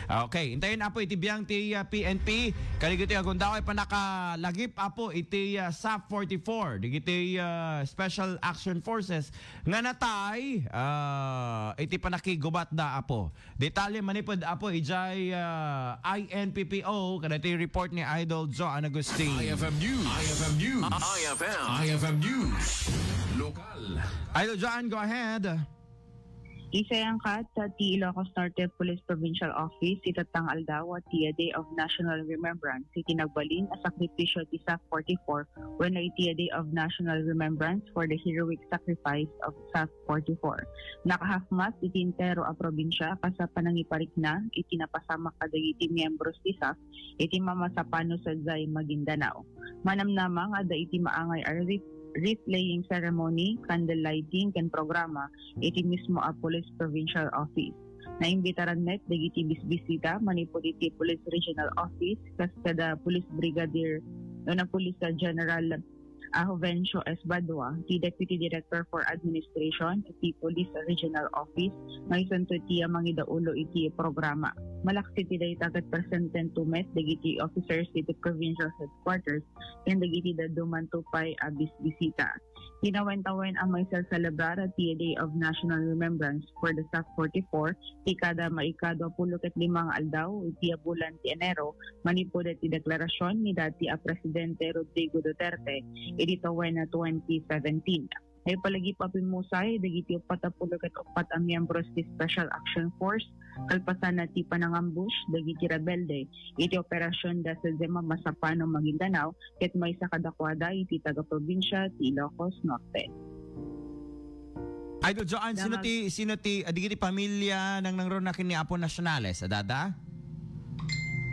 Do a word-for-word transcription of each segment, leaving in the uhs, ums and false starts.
Okay, intayen, Apo, iti biang ti, ah, P N P. Kadagiti agundaway panakalagip, Apo, iti, ah, SAF forty-four, dagiti, ah, Special Action Forces nga natay, ah, iti panakigubatda, Apo. Detalye manipud, Apo, ijay, ah, I N P P O, kadagiti report ni Idol Joan Agustin. I F M News. I F M News. I F M. I F M News. Lokal. Idol Joan, go ahead. Isayangkat ti Ilocos Norte Police Provincial Office itatta nga aldaw ti Day of National Remembrance iti nagbalin a sakripisyo ti SAF forty-four wenno iti Day of National Remembrance for the heroic sacrifice of SAF forty-four. Nakahapmas iti entero a probinsya kas panangiparikna iti napasamak kadagiti miyembros ti SAF iti mamasapano sadiay Maguindanao. Manamnama nga adda iti maangay a wreath, wreath-laying ceremony, candle lighting, ken programa iti mismo a Police Provincial Office. Naimbitaran met dagiti bisbisita manipud iti Police Regional Office kas kada Police Brigadier wenno Police General a Jovencio S. Badua, ti Deputy Director for Administration iti Police Regional Office, nga isunto ti mangidaulo iti programa. Malaksid ti dayta ket presente met dagiti officers iti provincial headquarters ken dagiti dadduma pay a bisbisita. Kinawentawen a maisalsalebrar ti Day of National Remembrance for the SAF forty-four ti kada maikadua pulo ket lima nga aldaw iti bulan ti Enero, manipud iti deklarasion ni dati a Presidente Rodrigo Duterte idi tawen twenty seventeen. Naipalagip a pimmusay dagiti uppat a pulo ket uppat a miyembros ti Special Action Force kalpasanna ti panangambush dagiti rebelde iti Operasion Desde Mamasapano Maguindanao ket maysa kadakuada iti taga-probinsia ti Ilocos Norte. Idol Joan, sino Damag- ti, sino ti, ah, dagiti pamilya nangnangruna ken ni Apo Nacionales, adda?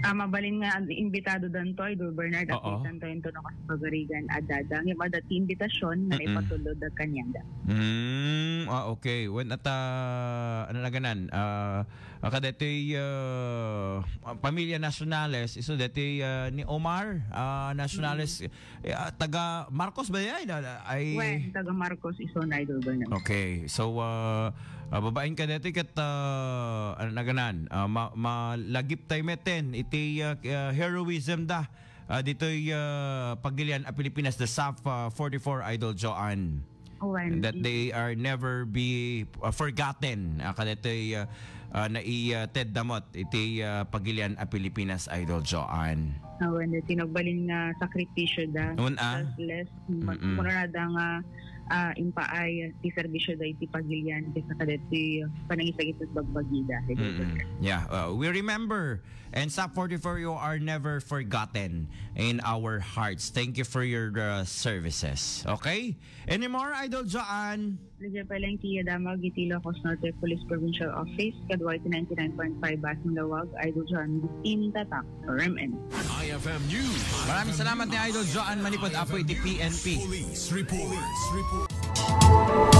Ah, mabalin nga imbitado danto, Idol Bernard, Oo. Apitan to into no kas pagarigan, adda. Ngem adda ti imbitasion nga Mm-mm. ipatulod kaniada. Mm, ah, okay. When at, ah, ano na ganan? Ah, ah, kadaytoy, ah, pamilya Nacionales, isu daytoy, ah, ni Omar, ah, Nacionales, Mm. eh, ah, taga Marcos ba yan? Ah, ay Wen, taga Marcos, isu na, Idol Bernard. Okay. So, ah, ah, babaen kadaytoy ket, ah, ano na ganan? Ah, ma-, malagip tayo meten iti, ah, ah, heroism da. Ah, ditoy, ah, Pagilian a Pilipinas, the SAF, ah, forty-four, Idol Joan. Wen, That mm. they are never be, ah, forgotten. Ah, kadaytoy, ah, ah, nai-, ah, ted damot iti, ah, Pagilian a Pilipinas, Idol Joan. Wen, ti nagbalin nga sakripisyo da. Wen, ah. Selfless. Mm-mm. Kunada nga, ah, impaay ti serbisyo da iti Pagilian ket kadaytoy panangisagit ket bagbagida. Mm-mm. Yeah, uh, we remember And SAF forty-four, you are never forgotten in our hearts. Thank you for your, uh, services. Okay? Any more, Idol Joan? Sige pa lang, Tia Damag, iti Ilocos Norte Police Provincial Office, kadua iti ninety-nine point five Basing Lawag, Idol Joan, Tatak, R M N. I F M News. Maraming salamat ni Idol Joan manipud, Apo, iti P N P. Police Report. Police Report.